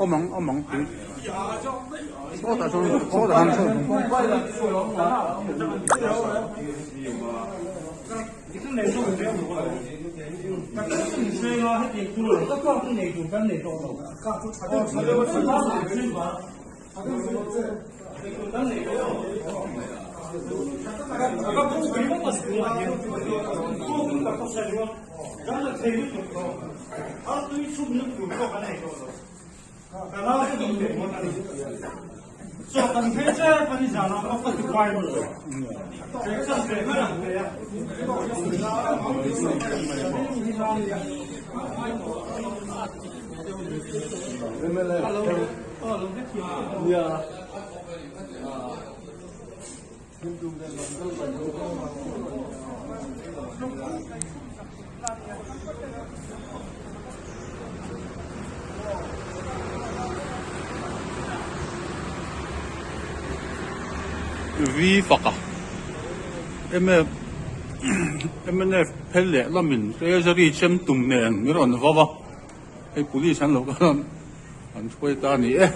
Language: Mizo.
Awm ang awm ang tui sawtah sawn sawtah khan sawn. V faka mnf phel leh lamin treasury chem tum nen min rawn vau a hei police an lo kal a an hruai ta a ni e.